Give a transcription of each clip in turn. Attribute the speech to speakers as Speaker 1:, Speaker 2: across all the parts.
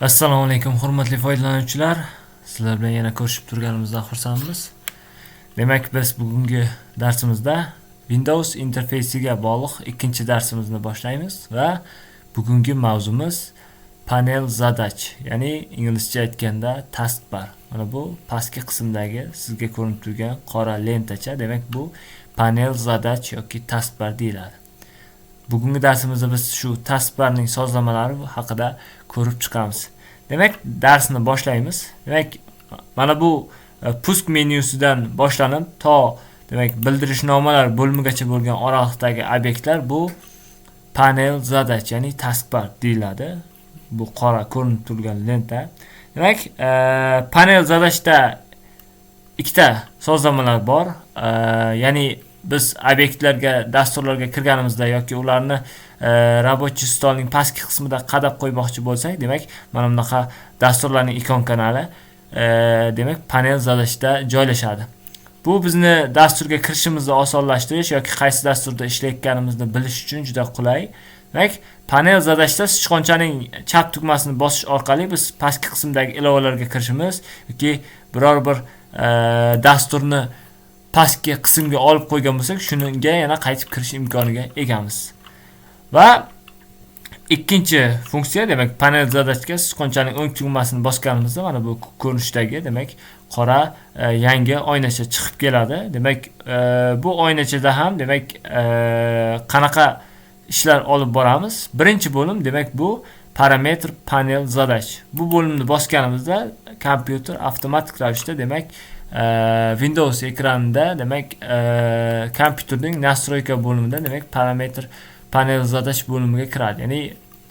Speaker 1: Assalomu alaykum, hurmatli foydalanuvchilar. Sizlar bilan yana ko'rishib turganimizdan xursandmiz. Demak, biz bugungi darsimizda Windows interfeysiga bog'liq ikkinchi darsimizni boshlaymiz va bugungi mavzumiz панель задач, ya'ni inglizcha aytganda taskbar. Mana bu pastki qismdagi sizga ko'rinib turgan qora lentacha, demak, bu панель задач yoki taskbar deyiladi. Bugungi darsimizda biz shu taskbarning sozlamalari haqida ko'rib chiqamiz. Demak, darsni boshlaymiz. Demak, mana bu пуск menyusidan boshlanib to, demak, bildirishnomalar bo'limigacha bo'lgan oraliqdagi obyektlar bu панель задач, ya'ni taskbar deyiladi. Bu qora ko'rinib turgan lenta. Demak, панель задач da ikkita sozlamalar bor. Ya'ni biz obyektlarga, dasturlarga kirganimizda yoki ularni рабочий стол ning pastki qismida qadab qo'ymoqchi bo'lsak, demak, mana bunaqa dasturlarning ikonkalari demak, панель задач da joylashadi. Bu bizni dasturga kirishimizni osonlashtirish yoki qaysi dasturda ishlayotganimizni bilish uchun juda qulay. Demak, панель задач da sichqonchaning chap tugmasini bosish orqali biz pastki qismdagi ilovalarga kirishimiz yoki biror bir dasturni pastki qismga olib qo'ygan bo'lsak, shunga yana qaytib kirish imkoniga egamiz. Va ikkinchi funksiya, demak, панель задач ga sichqonchaning o'ng tugmasini bosganimizda mana bu ko'rinishdagi, demak, qora yangi oynacha chiqib keladi. Demak, bu oynachada ham, demak, qanaqa ishlar olib boramiz? Birinchi bo'lim, demak, bu параметры панели задач. Bu bo'limni bosganimizda kompyuter avtomatik ravishda, demak, Windows ekranida, demak, kompyuterning настройка bo'limida, demak, параметры панели задач bo'limiga kiradi. Ya'ni,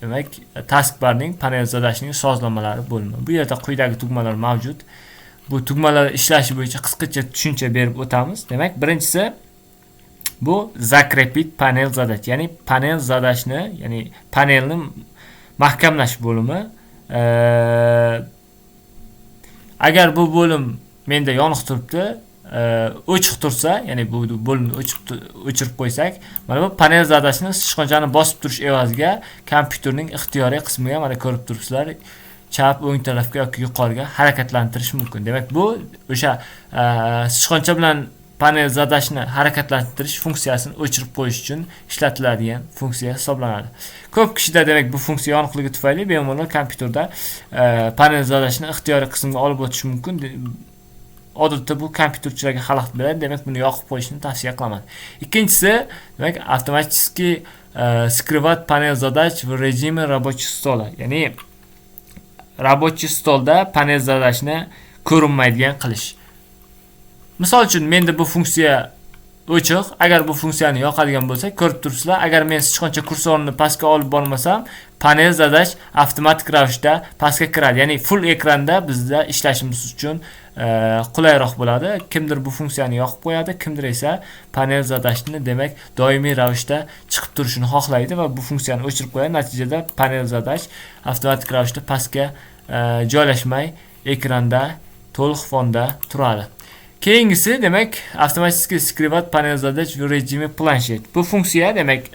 Speaker 1: demak, taskbarning панель задач ning sozlamalari bo'limi. Bu yerda quyidagi tugmalar mavjud. Bu tugmalar ishlashi bo'yicha qisqacha tushuncha berib o'tamiz. Demak, birinchisi bu закрепить панель задач, ya'ni панель задач ni, ya'ni panelni mahkamlash bo'limi. Agar bu bo'lim menda yoniq turibdi, o'chiq tursa, ya'ni bu bo'limni o'chirib qo'ysak, mana bu панель задач ni sichqonchani bosib turish evaziga kompyuterning ixtiyoriy qismiga, mana ko'rib turibsizlar, chap, o'ng tarafga yoki yuqoriga harakatlantirish mumkin. Demak, bu o'sha sichqoncha bilan панель задач ni harakatlantirish funksiyasini o'chirib qo'yish uchun ishlatiladigan funksiya hisoblanadi. Ko'p kishida, demak, bu funksiya yoniqligi tufayli bemalol kompyuterda панель задач ni ixtiyoriy qismga olib o'tish mumkin. Odatda bu kompyuterchilarga xalaqit beradi. Demak, buni yoqib qo'yishni tavsiya qilaman. Ikkinchisi, demak, автоматически скрывать панель задач в режиме рабочего стола. Ya'ni рабочий стол da панель задач ni ko'rinmaydigan qilish. Misol uchun, menda bu funksiya o'chiq. Agar bu funksiyani yoqadigan bo'lsak, ko'rib turibsizlar, agar men sichqoncha kursorini pastga olib bormasam, панель задач avtomatik ravishda pastga kiradi. Ya'ni full ekranda bizda ishlashimiz uchun qulayroq bo'ladi. Kimdir bu funksiyani yoqib qo'yadi, kimdir esa панель задач ni, demak, doimiy ravishda chiqib turishini xohlaydi va bu funksiyani o'chirib qo'yadi. Natijada панель задач avtomatik ravishda pastga joylashmay, ekranda to'liq fonda turadi. Keyingisi, demak, автоматически скрывать панель задач в режиме планшет. Bu funksiya, demak,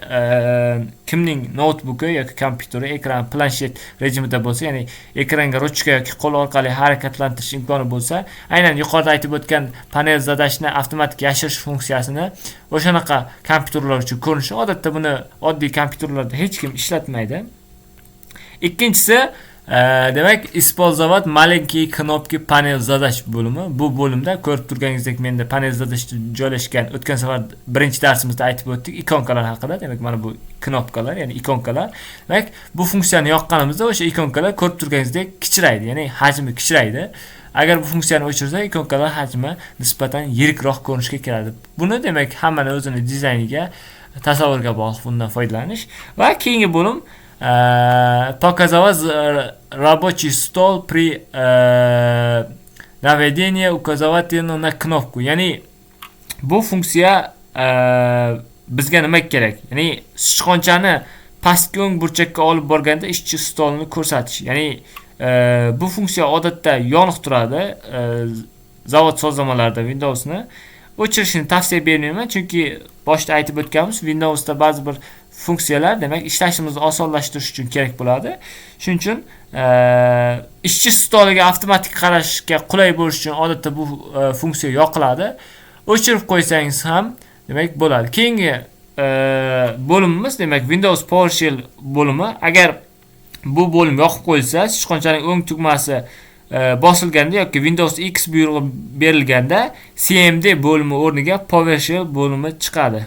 Speaker 1: kimning noutbuki yoki kompyuteri ekran planshet rejimida bo'lsa, ya'ni ekranga ruchka yoki qo'l orqali harakatlantirish imkoni bo'lsa, aynan yuqorida aytib o'tgan панель задач ni avtomatik yashirish funksiyasini o'shanaqa kompyuterlar uchun ko'rinishi. Odatda buni oddiy kompyuterlarda hech kim ishlatmaydi. Ikkinchisi, demak, использовать маленькие кнопки панели задач bo'limi. Bu bo'limda ko'rib turganingizdek, menda панель задач joylashgan. O'tgan safar birinchi darsimizda aytib o'tdik ikonkalar haqida. Demak, mana bu knopkalar, ya'ni ikonkalar. Demak, bu funksiyani yoqqanimizda o'sha ikonkalar ko'rib turganingizdek kichraydi, ya'ni hajmi kichraydi. Agar bu funksiyani o'chirsak, ikonkalar hajmi nisbatan yirikroq ko'rinishga keladi. Buni, demak, hammani o'zini dizayniga, tasavvurga bog'liq bundan foydalanish. Va keyingi bo'lim показать рабочий стол при наведении указателя на кнопку. Ya'ni bu funksiya bizga nima kerak? Ya'ni sichqonchani pastki o'ng burchakka olib borganda ishchi stolini ko'rsatish. Ya'ni bu funksiya odatda yoniq turadi zavod sozlamalarida. Windowsni o'chirishni tavsiya bermayman, chunki boshida aytib o'tganmiz, Windowsda ba'zi bir Funksiyalar, demak, ishlashimizni osonlashtirish uchun kerak bo'ladi. Shuning uchun ishchi stoliga avtomatik qarashga qulay bo'lish uchun odatda bu funksiya yoqiladi. O'chirib qo'ysangiz ham, demak, bo'ladi. Keyingi bo'limimiz, demak, Windows PowerShell bo'limi. Agar bu bo'lim yoqib qo'yilsa, sichqonchaning o'ng tugmasi bosilganda yoki Windows X buyrug'i berilganda CMD bo'limi o'rniga PowerShell bo'limi chiqadi.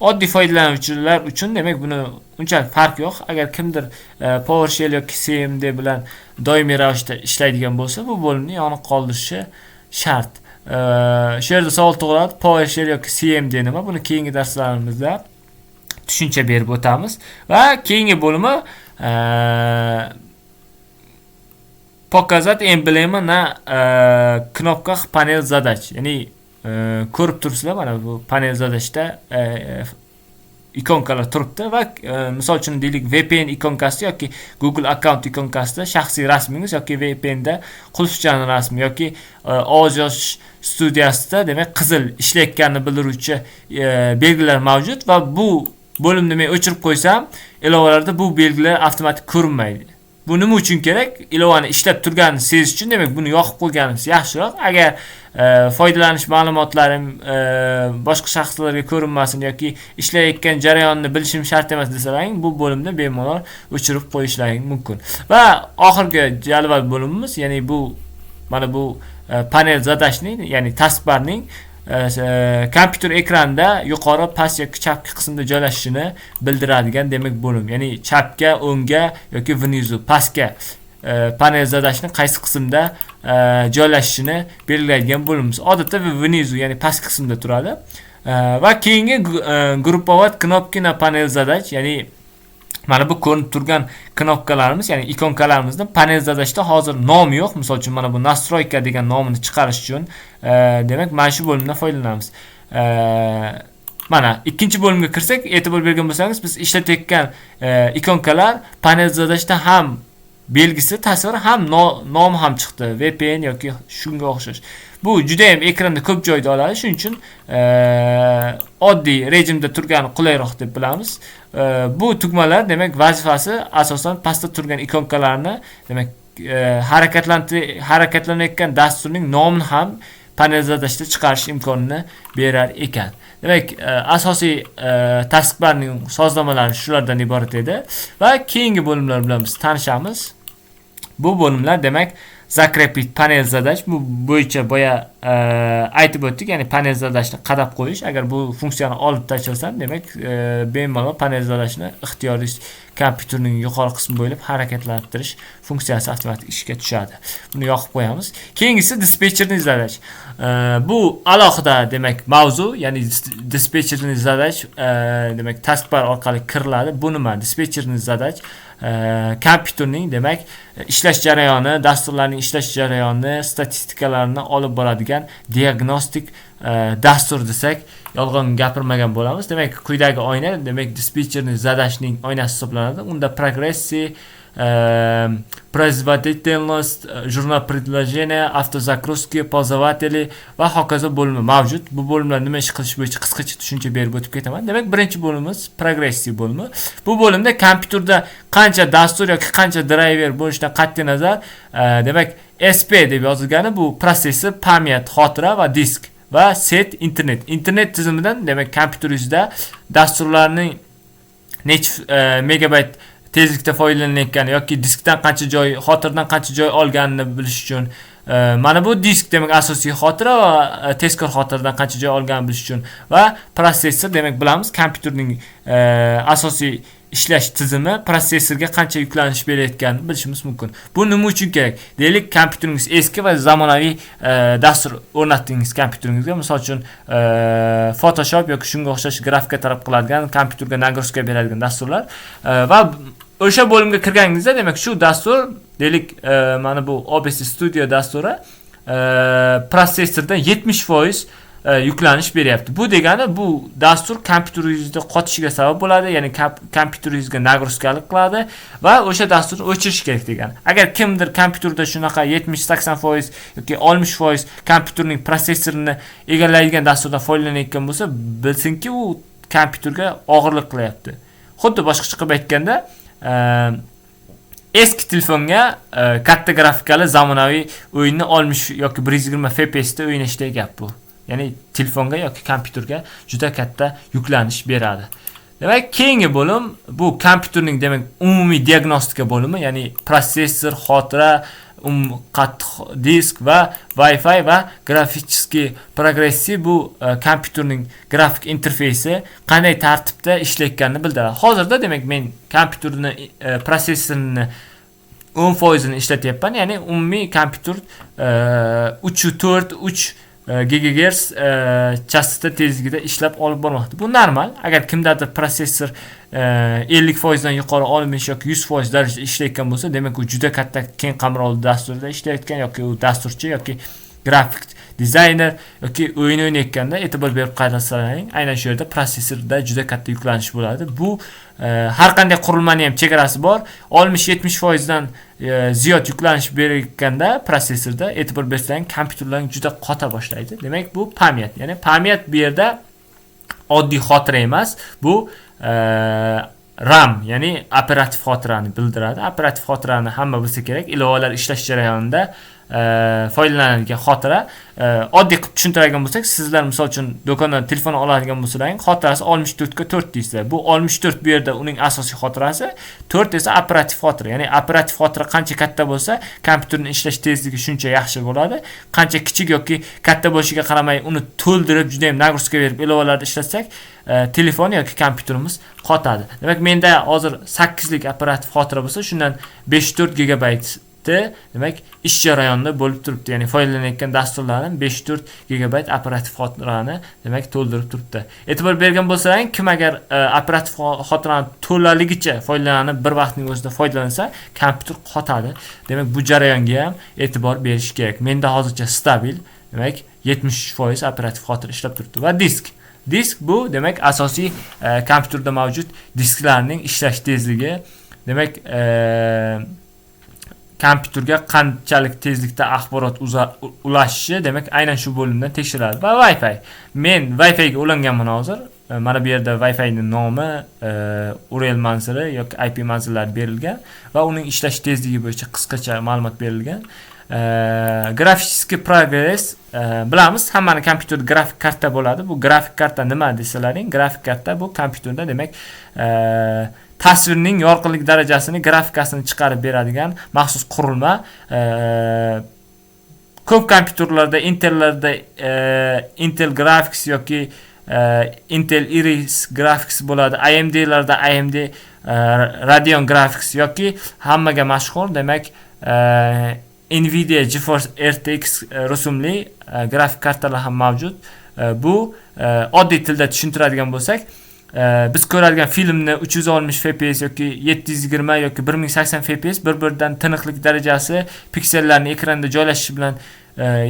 Speaker 1: Oddiy foydalanuvchilar uchun, demak, buni unchalik farq yo'q. Agar kimdir PowerShell yoki CMD bilan doimiy ravishda ishlaydigan bo'lsa, bu bo'limni yoniq qoldirishi shart. Shu yerda savol tug'iladi: PowerShell yoki CMD nima? Buni keyingi darslarimizda tushuncha berib o'tamiz. Va keyingi bo'limi показать эмблема на кнопках панель задач. Ya'ni ko'rib turibsizlar, mana bu панель задач da ikonkalar turibdi va misol uchun, deylik, VPN ikonkasi yoki Google akkaunt ikonkasida shaxsiy rasmingiz yoki VPNda qulfchani rasmi yoki ovoz yozish studiyasida, demak, qizil ishlayotganini bildiruvchi belgilar mavjud va bu bo'limni men o'chirib qo'ysam, ilovalarda bu belgilar avtomatik ko'rinmaydi. Bu nima uchun kerak? Ilovani ishlab turganini sezish uchun, demak, buni yoqib qo'yganimiz yaxshiroq. Agar foydalanish ma'lumotlarim boshqa shaxslarga ko'rinmasin yoki ishlayotgan jarayonni bilishim shart emas desalaring, bu bo'limni bemalol o'chirib qo'yishlaring mumkin. Va oxirgi jadval bo'limimiz, ya'ni bu mana bu панель задач ning, ya'ni taskbarning kompyuter ekranida yuqori, past yoki chapki qismda joylashishini bildiradigan, demak, bo'lim. Ya'ni chapga, o'ngga yoki внизу, pastga панель задач ni qaysi qismda joylashishini belgilaydigan bo'limimiz. Odatda внизу, ya'ni pastki qismda turadi. Va keyingi группировать кнопки на панель задач, ya'ni mana bu ko'rinib turgan knopkalarimiz, ya'ni ikonkalarimizni панель задач da hozir nomi yo'q. Misol uchun, mana bu настройка degan nomini chiqarish uchun, demak, mana shu bo'limdan foydalanamiz. Mana ikkinchi bo'limga kirsak, e'tibor bergan bo'lsangiz, biz ishlatayotgan ikonkalar панель задач da ham belgisi, tasviri ham, nomi ham chiqdi. VPN yoki shunga o'xshash. Bu juda ham ekranda ko'p joyda oladi. Shuning uchun oddiy rejimda turgani qulayroq deb bilamiz. Bu tugmalar, demak, vazifasi asosan pastda turgan ikonkalarni, demak, harakatlanayotgan dasturning nomini ham панель задач da chiqarish imkonini berar ekan. Demak, asosiy taskbarning sozlamalari shulardan iborat edi va keyingi bo'limlar bilan biz tanishamiz. Bu bo'limlar, demak, закрепить панель задач, bu bo'yicha boya aytib o'tdik, ya'ni панель задач ni qadab qo'yish. Agar bu funksiyani olib tashlasam, demak, bemalol панель задач ni ixtiyoriy kompyuterning yuqori qismi bo'ylab harakatlantirish funksiyasi avtomatik ishga tushadi. Buni yoqib qo'yamiz. Keyingisi диспетчерный задач. Bu alohida, demak, mavzu, ya'ni диспетчерный задач, demak, taskbar orqali kiriladi. Bu nima? Диспетчерный задач kompyuterning, demak, ishlash jarayoni, dasturlarning ishlash jarayoni statistikalarini olib boradigan diagnostik dastur desak, yolg'on gapirmagan bo'lamiz. Demak, quyidagi oyna, demak, диспетчерный задач ning oynasi hisoblanadi. Unda прогрессия, производительность, журнал приложения, автозагрузки, пользователи va hokazo bo'limi mavjud. Bu bo'limlar nima ish qilishi bo'yicha qisqacha tushuncha berib o'tib ketaman. Demak, birinchi bo'limimiz прогрессия bo'limi. Bu bo'limda kompyuterda qancha dastur yoki qancha drayver bo'lishidan qat'iy nazar, demak, SP deb yozilgani bu protsessor, память, xotira va disk va сеть internet. Internet tizimidan, demak, kompyuteringizda dasturlarning necha megabayt tezlikda foydalanayotgani yoki diskdan qancha joy, xotirdan qancha joy olganini bilish uchun, mana bu disk, demak, asosiy xotira va tezkor xotiradan qancha joy olganini bilish uchun va protsessor, demak, bilamiz, kompyuterning asosiy ishlash tizimi protsessorga qancha yuklanish berayotganini bilishimiz mumkin. Bu nima uchun kerak? Deylik, kompyuteringiz eski va zamonaviy dastur o'rnatdingiz kompyuteringizga. Misol uchun, Photoshop yoki shunga o'xshash grafika talab qiladigan, kompyuterga нагрузка beradigan dasturlar va o'sha bo'limga kirganingizda, demak, shu dastur, deylik, mana bu OBS Studio dasturi protsessordan 70% yuklanish beryapti. Bu degani, bu dastur kompyuteringizda qotishiga sabab bo'ladi, ya'ni kompyuteringizga нагрузка lik qiladi va o'sha dasturni o'chirish kerak degani. Agar kimdir kompyuterda shunaqa 70-80% yoki 60% kompyuterning protsessorini egallaydigan dasturdan foydalanayotgan bo'lsa, bilsinki, u kompyuterga og'irlik qilyapti. Xuddi boshqacha qilib aytganda, eski telefonga katta grafikali zamonaviy o'yinni 60 yoki 120 FPS da o'ynashdek gap bu. Ya'ni telefonga yoki kompyuterga juda katta yuklanish beradi. Demak, keyingi bo'lim bu kompyuterning, demak, umumiy diagnostika bo'limi, ya'ni protsessor, xotira, qattiq disk va Wi-Fi va графический прогрессия, bu kompyuterning grafik interfeysi qanday tartibda ishlayotganini bildiradi. Hozirda, demak, men kompyuterni protsessorini 10% ini ishlatyapman, ya'ni umumiy kompyuter 3.4 3 GHz chastota tezligida ishlab olib bormoqda. Bu normal. Agar kimdadir protsessor 50% dan yuqori, 60 yoki 100% darajada ishlayotgan bo'lsa, demak, u juda katta keng qamrovli dasturda ishlayotgan yoki u dasturchi yoki grafik dizayner yoki o'yin o'ynayotganda, e'tibor berib qarasalaring, aynan shu yerda protsessorda juda katta yuklanish bo'ladi. Bu har qanday qurilmani ham chegarasi bor. 60-70% dan ziyod yuklanish berayotganda protsessorda, e'tibor bersang, kompyuterlar juda qota boshlaydi. Demak, bu память. Ya'ni память bu yerda oddiy xotira emas, bu RAM, ya'ni operativ xotirani bildiradi. Operativ xotirani hamma bilsa kerak, ilovalar ishlash jarayonida foydalanilgan xotira. Oddiy qilib tushuntiradigan bo'lsak, sizlar, misol uchun, do'kondan telefon oladigan bo'lsalaring, xotirasi 64 ga 4 deysizlar. Bu 64 bu yerda uning asosiy xotirasi, 4 esa operativ xotira. Ya'ni operativ xotira qancha katta bo'lsa, kompyuterning ishlash tezligi shuncha yaxshi bo'ladi. Qancha kichik yoki katta bo'lishiga qaramay, uni to'ldirib, juda ham нагрузка berib ilovalarni ishlatsak, telefon yoki kompyuterimiz qotadi. Demak, menda hozir 8 lik operativ xotira bo'lsa, shundan 5-4 gigabayt, demak, ish jarayonida bo'lib turibdi, ya'ni foydalanayotgan dasturlarim 5-4 gigabayt operativ xotirani, demak, to'ldirib turibdi. E'tibor bergan bo'lsalaring, kim agar operativ xotirani to'laligicha foydalanib, bir vaqtning o'zida foydalansa, kompyuter qotadi. Demak, bu jarayonga ham e'tibor berish kerak. Menda hozircha stabil, demak, 73% operativ xotira ishlab turibdi. Va disk. Disk bu, demak, asosiy kompyuterda mavjud disklarning ishlash tezligi. Demak, kompyuterga qanchalik tezlikda axborot ulashishi, demak, aynan shu bo'limdan tekshiriladi. Va Wi-Fi. Men Wi-Fi ga ulanganman hozir. Mana bu yerda Wi-Fi ning nomi, URL manzili yoki IP manzillari berilgan va uning ishlash tezligi bo'yicha qisqacha ma'lumot berilgan. Графический прогресс, bilamiz, hammani kompyuterda grafik karta bo'ladi. Bu grafik karta nima desalaring, grafik karta bu kompyuterda, demak, tasvirning yorqinlik darajasini, grafikasini chiqarib beradigan maxsus qurilma. Ko'p kompyuterlarda, Intellarda Intel Graphics yoki Intel Iris Graphics bo'ladi. AMDlarda AMD Radeon Graphics yoki hammaga mashhur, demak, Nvidia GeForce RTX rusumli grafik kartalar ham mavjud. Bu oddiy tilda tushuntiradigan bo'lsak, biz ko'radigan filmni 360 FPS yoki 720 yoki 1080 FPS bir-biridan tiniqlik darajasi, piksellarni ekranda joylashishi bilan,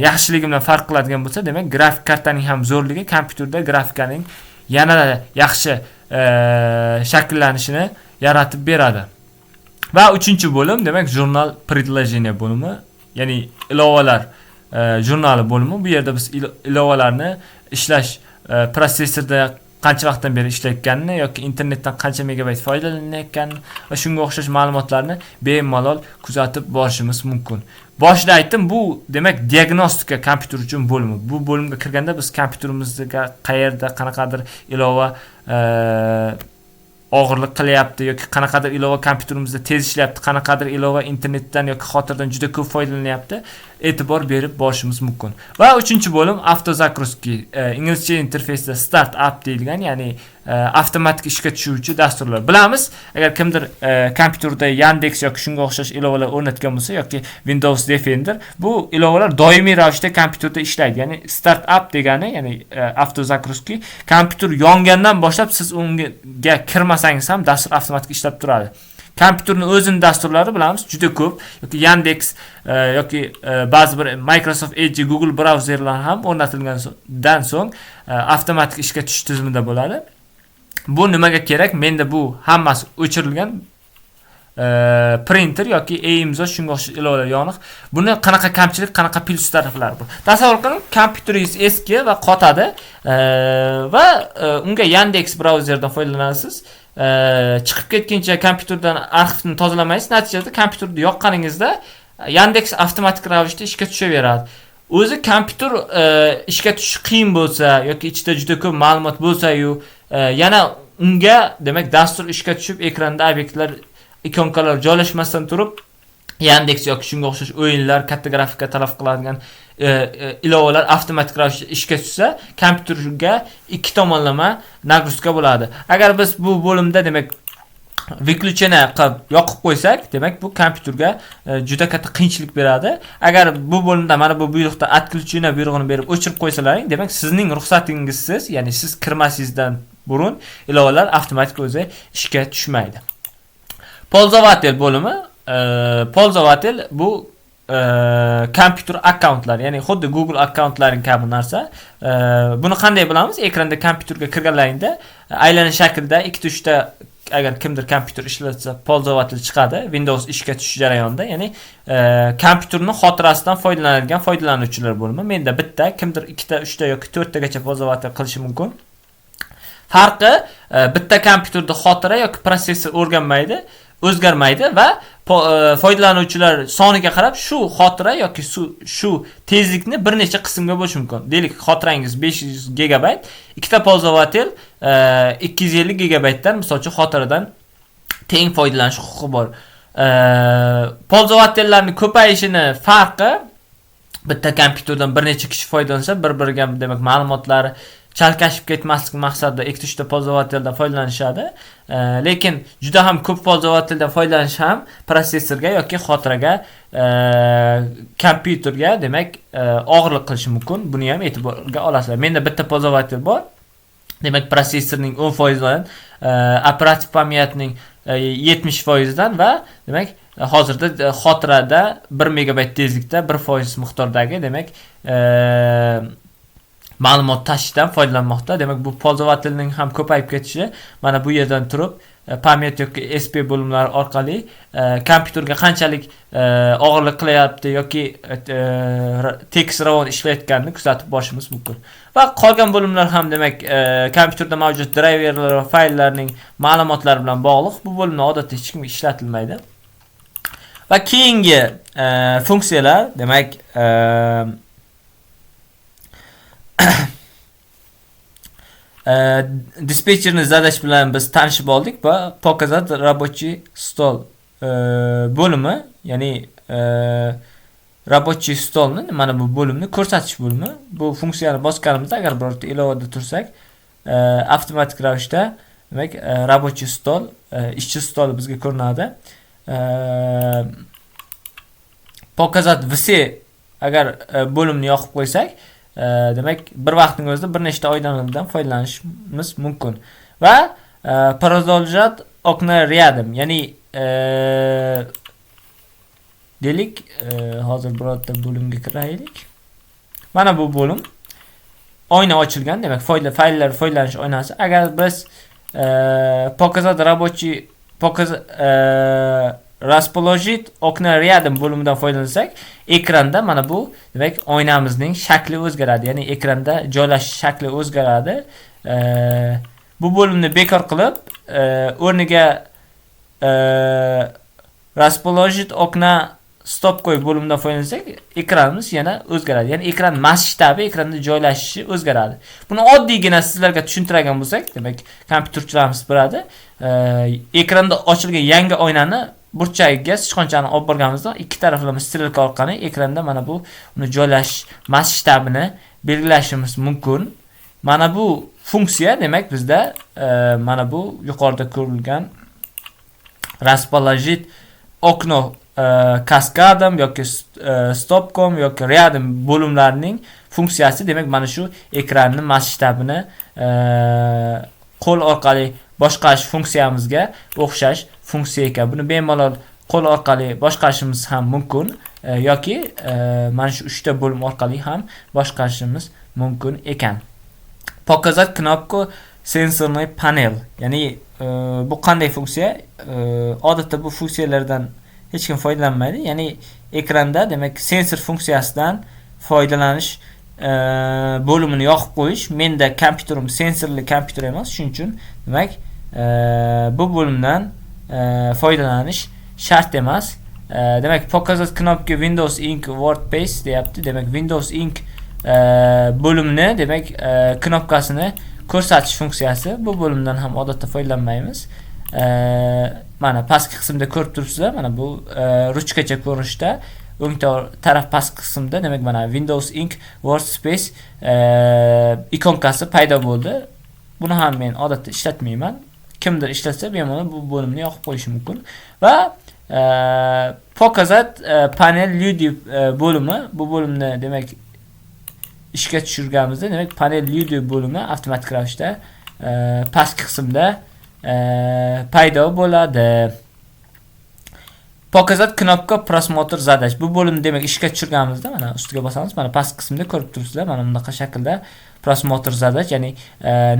Speaker 1: yaxshiligi bilan farq qiladigan bo'lsa, demak, grafik kartaning ham zo'rligi kompyuterda grafikaning yanada yaxshi shakllanishini yaratib beradi. Va uchinchi bo'lim, demak, журнал приложения bo'limi, ya'ni ilovalar jurnali bo'limi. Bu yerda biz ilovalarni ishlash, protsessorda qancha vaqtdan beri ishlayotganini yoki internetdan qancha megabayt foydalanayotganini va shunga o'xshash ma'lumotlarni bemalol kuzatib borishimiz mumkin. Boshida aytdim, bu, demak, diagnostika kompyuter uchun bo'limi. Bu bo'limga kirganda biz kompyuterimizga qayerda qanaqadir ilova og'irlik qilyapti yoki qanaqadir ilova kompyuterimizda tez ishlayapti, qanaqadir ilova internetdan yoki xotiradan juda ko'p foydalanyapti, e'tibor berib borishimiz mumkin. Va uchinchi bo'lim автозагрузки, inglizcha interfeysda start up deyilgan, ya'ni avtomatik ishga tushuvchi dasturlar. Bilamiz, agar kimdir kompyuterda Yandex yoki shunga o'xshash ilovalar o'rnatgan bo'lsa yoki Windows Defender, bu ilovalar doimiy ravishda kompyuterda ishlaydi. Ya'ni start up degani, ya'ni автозагрузки, kompyuter yongandan boshlab siz unga kirmasangiz ham dastur avtomatik ishlab turadi. Kompyuterni o'zini dasturlari, bilamiz, juda ko'p yoki Yandex yoki ba'zi bir Microsoft Edge, Google brauzerlar ham o'rnatilgandan so'ng avtomatik ishga tushish tizimida bo'ladi. Bu nimaga kerak? Menda bu hammasi o'chirilgan. Printer yoki e-imzo, shunga o'xshash ilovalar yoniq. Buni qanaqa kamchilik, qanaqa plyus taraflari bor? Tasavvur qiling, kompyuteringiz eski va qotadi va unga Yandex brauzeridan foydalanasiz. Chiqib ketguncha kompyuterdan arxivni tozalamaysiz. Natijada kompyuterni yoqqaningizda Yandex avtomatik ravishda ishga tushaveradi. O'zi kompyuter ishga tushishi qiyin bo'lsa yoki ichida juda ko'p ma'lumot bo'lsa-yu, yana unga demak dastur ishga tushib, ekranda obyektlar, ikonkalar joylashmasdan turib Yandex yoki shunga o'xshash o'yinlar, katta grafika talab qiladigan ilovalar avtomatik ravishda ishga tushsa, kompyuterga ikki tomonlama нагрузка bo'ladi. Agar biz bu bo'limda demak выключение qilib yoqib qo'ysak, demak bu kompyuterga juda katta qiyinchilik beradi. Agar bu bo'limda mana bu buyruqda отключение buyrug'ini berib o'chirib qo'ysalaring, demak sizning ruxsatingizsiz, ya'ni siz kirmasingizdan burun ilovalar avtomatik o'zi ishga tushmaydi. Пользователь bo'limi, пользователь bu kompyuter akkauntlar, ya'ni xuddi Google akkauntlari kabi narsa. Buni qanday bilamiz? Ekranda kompyuterga kirganlaringda aylanish shaklida ikkita, uchta, agar kimdir kompyuter ishlatsa, пользователь chiqadi Windows ishga tushish jarayonida, ya'ni kompyuterni xotirasidan foydalanadigan foydalanuvchilar bo'limi. Menda bitta, kimdir ikkita, uchta yoki to'rttagacha пользователь qilishi mumkin. Farqi, bitta kompyuterda xotira yoki protsessor o'rganmaydi, o'zgarmaydi va foydalanuvchilar soniga qarab shu xotira yoki shu tezlikni bir necha qismga bo'lish mumkin. Deylik, xotirangiz 500 gigabayt, ikkita пользователь 250 gigabaytdan, misol uchun, xotiradan teng foydalanish huquqi bor. Пользователь larning ko'payishini farqi, bitta kompyuterdan bir necha kishi foydalansa, bir-biriga demak ma'lumotlari chalkashib ketmaslik maqsadida ikkita, uchta пользователь dan foydalanishadi. Lekin juda ham ko'p пользователь dan foydalanish ham protsessorga yoki xotiraga, kompyuterga demak og'irlik qilishi mumkin. Buni ham e'tiborga olasizlar. Menda bitta пользователь bor. Demak, protsessorning 10%dan, оператив память ning 70%dan va demak hozirda xotirada 1 megabayt tezlikda 1% miqdordagi demak ma'lumot tashishdan foydalanmoqda. Demak, bu пользователь ning ham ko'payib ketishi mana bu yerdan turib память yoki SP bo'limlari orqali kompyuterga qanchalik og'irlik qilyapti yoki tekis, ravon ishlayotganini kuzatib borishimiz mumkin. Va qolgan bo'limlar ham demak kompyuterda mavjud drayverlar va fayllarning ma'lumotlari bilan bog'liq. Bu bo'limni odatda hech kimga ishlatilmaydi. Va keyingi funksiyalar demak диспетчерный задач bilan biz tanishib oldik va показать рабочий стол bo'limi, ya'ni рабочий стол ni, mana bu bo'limni ko'rsatish bo'limi. Bu funksiyani bosganimizda, agar birorta ilovada tursak, avtomatik ravishda demak рабочий стол, ishchi stoli bizga ko'rinadi. Показать все agar bo'limni yoqib qo'ysak, demak bir vaqtning o'zida bir nechta oynalardan foydalanishimiz mumkin. Va продолжать окно рядом, ya'ni deylik, hozir birorta bo'limga kiraylik. Mana bu bo'lim oyna ochilgan, demak fayllar foydalanish oynasi. Agar biz показать рабочий показать расположить окно рядом bo'limidan foydalansak, ekranda mana bu demak oynamizning shakli o'zgaradi, ya'ni ekranda joylashish shakli o'zgaradi. Bu bo'limni bekor qilib, o'rniga расположить окно стопкой bo'limidan foydalansak, ekranimiz yana o'zgaradi, ya'ni ekran masshtabi, ekranda joylashishi o'zgaradi. Buni oddiygina sizlarga tushuntiradigan bo'lsak, demak kompyuterchilarimiz biladi, ekranda ochilgan yangi oynani burchagiga sichqonchani olib borganimizda ikki taraflama strelka orqali ekranda mana bu uni joylashish masshtabini belgilashimiz mumkin. Mana bu funksiya demak bizda mana bu yuqorida ko'rilgan расположить окно каскадом yoki столбиком yoki рядом bo'limlarining funksiyasi demak mana shu ekranni masshtabini qo'l orqali boshqarish funksiyamizga o'xshash funksiya ekan. Buni bemalol qo'l orqali boshqarishimiz ham mumkin yoki mana shu uchta bo'lim orqali ham boshqarishimiz mumkin ekan. Показать кнопку сенсорный панель, ya'ni bu qanday funksiya? Odatda bu funksiyalardan hech kim foydalanmaydi, ya'ni ekranda demak sensor funksiyasidan foydalanish bo'limini yoqib qo'yish. Menda kompyuterim sensorli kompyuter emas, shuning uchun demak Bu bo'limdan foydalanish shart emas. Demak, "Показать кнопки Windows Ink Workspace" deyapti. Demak, Windows Ink bo'limini, demak, knopkasini ko'rsatish funksiyasi. Bu bo'limdan ham odatda foydalanmaymiz. Mana pastki qismda ko'rib turibsizlar, mana bu ruchkacha ko'rinishda o'ng taraf pastki qismda, demak, mana Windows Ink Workspace ikonkasi paydo bo'ldi. Buni ham men odatda ishlatmayman. Kimdir ishlatsa, bemalol bu bo'limni yoqib qo'yishi mumkin. Va "Показать панель люди" bo'limi, bu bo'limni, demak, ishga tushirganimizda, demak, панель люди bo'limi avtomatik ravishda pastki qismda paydo bo'ladi. "Показать кнопка просмотр задач". Bu bo'limni, demak, ishga tushirganimizda, mana ustiga bosamiz, mana pastki qismda ko'rib turibsizlar, mana bunaqa shaklda просмотр задач, ya'ni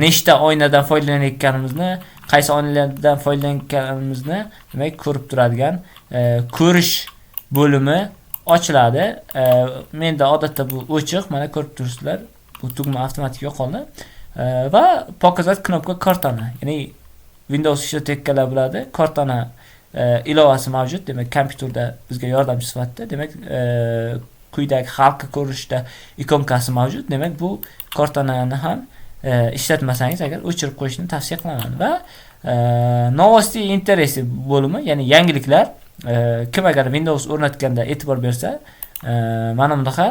Speaker 1: nechta oynadan foydalanayotganimizni, qaysi oynalardan foydalanayotganimizni, demak, ko'rib turadigan ko'rish bo'limi ochiladi. Menda odatda bu o'chiq, mana ko'rib turibsizlar, bu tugma avtomatik yo'qoldi. Va "Показать кнопка Cortana", ya'ni Windows ishlatayotganlar biladi, Cortana ilovasi mavjud. Demak, kompyuterda bizga yordamchi sifatida, demak, quyidagi halqa ko'rinishda ikonkasi mavjud. Demak, bu Cortanani ham ishlatmasangiz agar, o'chirib qo'yishni tavsiya qilaman. Va "Новости интересы" bo'limi, ya'ni yangiliklar. Kim agar Windows o'rnatganda e'tibor bersa, mana bunaqa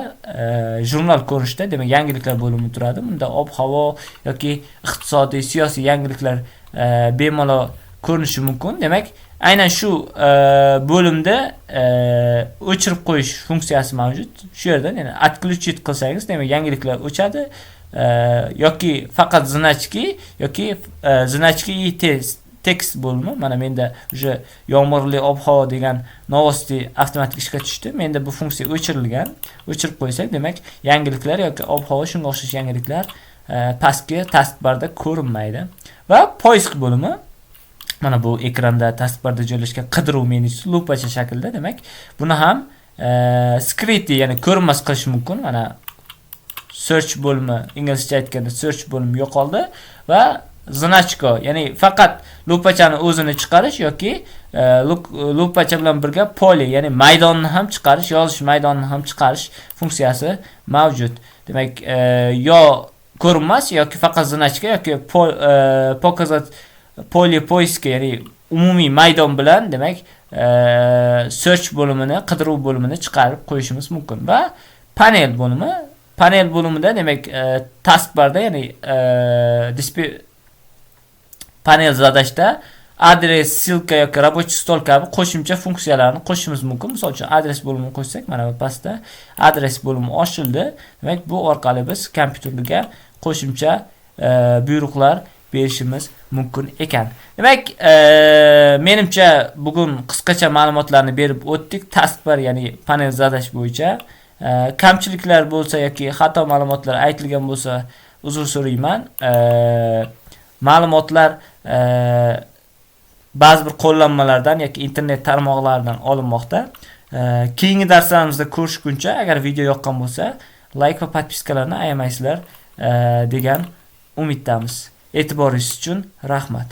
Speaker 1: jurnal ko'rinishda, demak, yangiliklar bo'limi turadi. Bunda ob-havo yoki iqtisodiy, siyosiy yangiliklar bemalol ko'rinishi mumkin. Demak, aynan shu bo'limda o'chirib qo'yish funksiyasi mavjud. Shu yerdan, ya'ni отключить qilsangiz, demak, yangiliklar o'chadi yoki faqat значки, yoki значки и текст bo'limi. Mana menda уже yomg'irli ob-havo degan новости avtomatik ishga tushdi. Menda bu funksiya o'chirilgan. O'chirib qo'ysak, demak, yangiliklar yoki ob-havo, shunga o'xshash yangiliklar pastki taskbarda ko'rinmaydi. Va поиск bo'limi, mana bu ekranda taskbarda joylashgan qidiruv menyusi lupacha shaklda. Demak, buni ham скрытый, ya'ni ko'rinmas qilish mumkin. Mana search bo'limi, inglizcha aytganda search bo'limi yo'qoldi va значка, ya'ni faqat lupachani o'zini chiqarish yoki lupacha bilan birga поле, ya'ni maydonni ham chiqarish, yozish maydonini ham chiqarish funksiyasi mavjud. Demak, yo ko'rinmas yoki faqat значка yoki показать поле поиска, ya'ni umumiy maydon bilan, demak, search bo'limini, qidiruv bo'limini chiqarib qo'yishimiz mumkin. Va panel bo'limi. Panel bo'limida, demak, taskbarda, ya'ni панель задач da адрес, ссылка yoki рабочий стол kabi qo'shimcha funksiyalarni qo'shishimiz mumkin. Misol uchun, adres bo'limini qo'shsak, mana bu pastda adres bo'limi ochildi. Demak, bu orqali biz kompyuterga qo'shimcha buyruqlar berishimiz mumkin ekan. Demak, menimcha, bugun qisqacha ma'lumotlarni berib o'tdik taskbar, ya'ni панель задач bo'yicha. Kamchiliklar bo'lsa yoki xato ma'lumotlar aytilgan bo'lsa, uzr so'rayman. Ma'lumotlar ba'zi bir qo'llanmalardan yoki internet tarmoqlaridan olinmoqda. Keyingi darslarimizda ko'rishguncha, agar video yoqqan bo'lsa, layk va подписка larni ayamaysizlar degan umiddamiz. E'tiboringiz uchun rahmat.